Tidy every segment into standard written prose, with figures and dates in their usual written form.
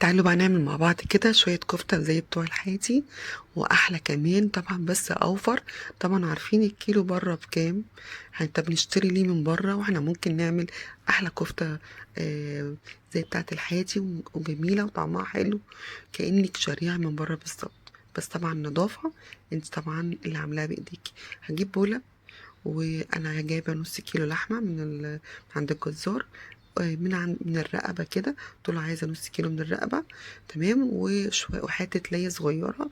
تعالوا بقى نعمل مع بعض كده شوية كفتة زي بتوع الحاتي وأحلى كمان طبعا، بس أوفر. طبعا عارفين الكيلو بره بكام، انت بنشتري ليه من بره، واحنا ممكن نعمل أحلى كفتة زي بتاعة الحاتي وجميلة وطعمها حلو كأنك شاريها من بره بالظبط، بس طبعا نظافة انت طبعا اللي عاملاها بإيديكي. هجيب بولة، وانا جايبه نص كيلو لحمه من عند الجزار، من الرقبة كده، قلت له عايزه نص كيلو من الرقبة، تمام. وشوية وحتة ليا صغيرة،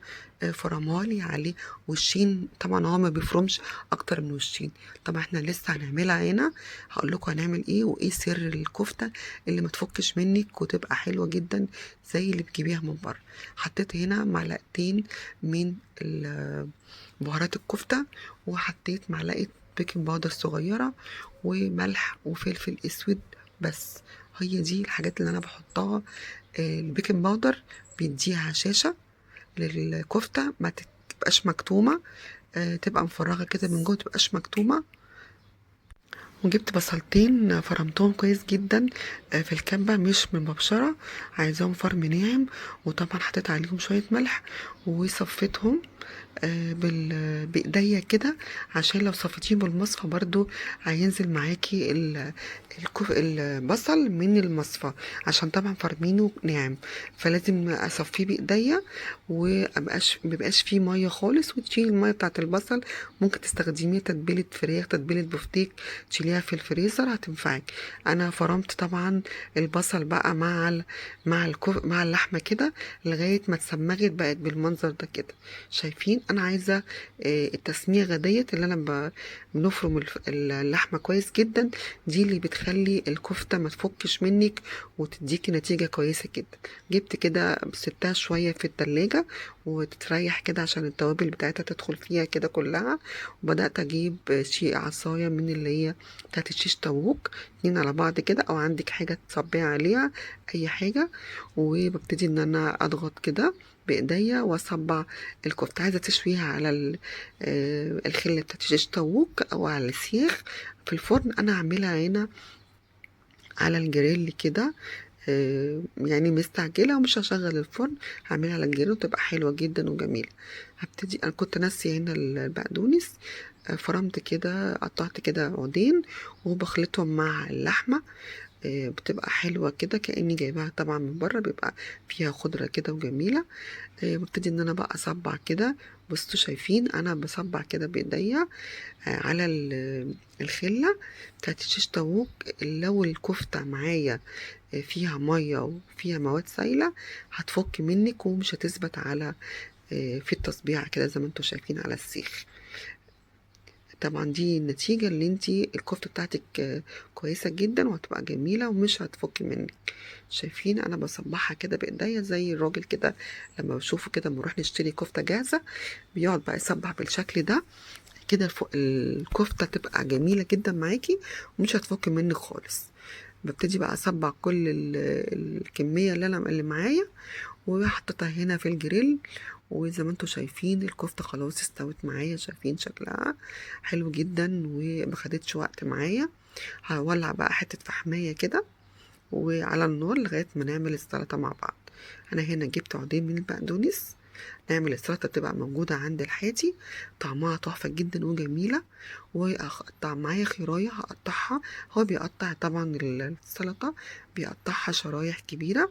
فرمالي عليه وشين، طبعا هو ما بيفرمش اكتر من وشين. طبعا احنا لسه هنعملها هنا، هقول لكم هنعمل ايه وايه سر الكفتة اللي ما تفكش منك وتبقى حلوة جدا زي اللي بتجيبيها من بره. حطيت هنا معلقتين من بهارات الكفتة، وحطيت معلقه baking powder صغيرة وملح وفلفل اسود، بس هي دي الحاجات اللي انا بحطها. ال baking powder بيديها هشاشة للكفته، ما تبقاش مكتومة، تبقى مفرغة كده من جوه، تبقاش مكتومة. وجبت بصلتين فرمتهم كويس جدا في الكبه مش من مبشرة، عايزاهم فرم ناعم، وطبعا حطيت عليهم شوية ملح وصفيتهم بايديا كده، عشان لو صفيتيهم بالمصفى برضو هينزل معاكي البصل من المصفى، عشان طبعا فرمينه ناعم، فلازم اصفيه بايديا ومبقاش مبقاش فيه مية خالص، وتشيل المية بتاعت البصل. ممكن تستخدميه تتبيله فراخ، تتبيله بفتيك، تشيليها في الفريزر هتنفعك. انا فرمت طبعا البصل بقى مع اللحمة كده لغاية ما اتسمغت، بقت بالمنظر ده كده. شايفين انا عايزه التسميغه ديت اللي انا بنفرم اللحمة كويس جدا، دي اللي بتخلي الكفتة ما تفكش منك وتديكي نتيجة كويسة جدا. جبت كده سبتها شوية في التلاجة وتتريح كده عشان التوابل بتاعتها تدخل فيها كده كلها. وبدات اجيب شيء عصاية من اللي هي بتاعت الشيش طاووق، 2 على بعض كده، او عندك حاجة تصبيها عليها اي حاجة، وببتدي ان انا اضغط كده بايديا واصبع الكفتة. عايزه تشويها على الخلة بتاعت الشيش طاووق او على السيخ في الفرن. انا هعملها هنا على الجريل كده، يعني مستعجلة ومش هشغل الفرن، هعملها على الجريل وتبقى حلوة جدا وجميلة. هبتدي، انا كنت ناسيه هنا البقدونس، فرمت كده، قطعت كده عودين وبخلطهم مع اللحمة، بتبقى حلوة كده كاني جايباها طبعا من بره، بيبقى فيها خضرة كده وجميلة. ببتدي ان انا بقى اصبع كده، بصوا شايفين انا بصبع كده بايديا، على الخلة بتاعت الشيش طاووق. لو الكفتة معايا فيها مية وفيها مواد سايله هتفك منك ومش هتثبت في التصبيعه كده زي ما انتم شايفين على السيخ. طبعا دي النتيجة اللي انتي الكفتة بتاعتك كويسة جدا وهتبقى جميلة ومش هتفك منك. شايفين انا بصبعها كده بايديا زي الراجل كده لما بشوفه كده لما نروح نشتري كفته جاهزة بيقعد بقى يصبع بالشكل ده كده. فوق الكفتة تبقى جميلة جدا معاكي ومش هتفك منك خالص. ببتدي بقى اصبع كل الكمية اللي معايا وحطيتها هنا في الجريل. وزي ما انتم شايفين الكفتة خلاص استوت معايا، شايفين شكلها حلو جدا وما خدتش وقت معايا. هولع بقى حتة فحميه كده وعلى النار لغاية ما نعمل السلطة مع بعض. انا هنا جبت عودين من البقدونس، نعمل السلطة بتبقى موجودة عند الحاتي، طعمها تحفة جدا وجميلة. وهقطع معايا خيرايه هقطعها، هو بيقطع طبعا السلطة بيقطعها شرايح كبيرة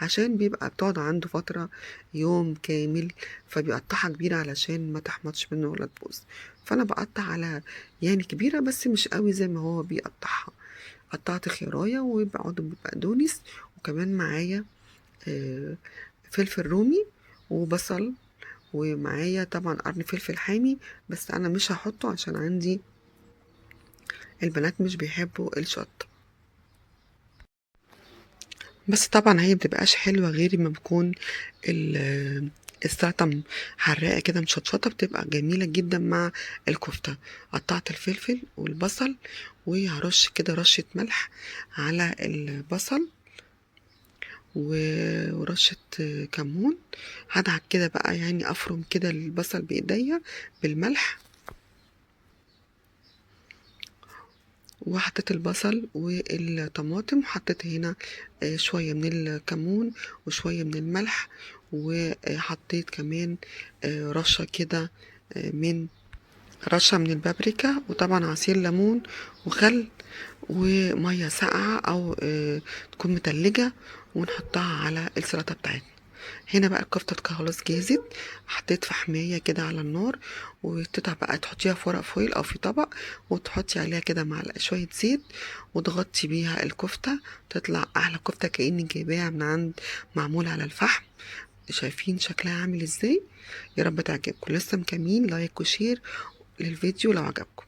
عشان بيبقى بتقعد عنده فترة يوم كامل، فبيقطعها كبيرة علشان ما تحمضش منه ولا تبوظ. فانا بقطع على يعني كبيرة بس مش قوي زي ما هو بيقطعها. قطعت خيرايه وبعود بقدونس، وكمان معايا فلفل رومي وبصل، ومعايا طبعا قرن فلفل حامي، بس انا مش هحطه عشان عندي البنات مش بيحبوا الشطه. بس طبعا هي بتبقاش حلوة غير ما بكون السلطة حراقه كده مشطشطه، بتبقى جميلة جدا مع الكفتة. قطعت الفلفل والبصل وهرش كده رشه ملح على البصل ورشه كمون. هدعك كده بقى، يعني افرم كده البصل بايديا بالملح. وحطيت البصل والطماطم، وحطيت هنا شوية من الكمون وشوية من الملح، وحطيت كمان رشة كده من رشة من البابريكا، وطبعا عصير ليمون وخل ومية ساقعة أو تكون متلجة، ونحطها على السلطة بتاعتنا. هنا بقى الكفتة خلاص جهزت، حطيت فحمية كده على النار، وتقطع بقى تحطيها في ورق فويل أو في طبق، وتحطي عليها كده معلقة شوية زيت وتغطي بيها الكفتة، تطلع أحلى كفتة كأنك جايباها من عند معمول على الفحم. شايفين شكلها عامل ازاي؟ يا رب تعجبكم. لسه مكملين like و share للفيديو لو عجبكم.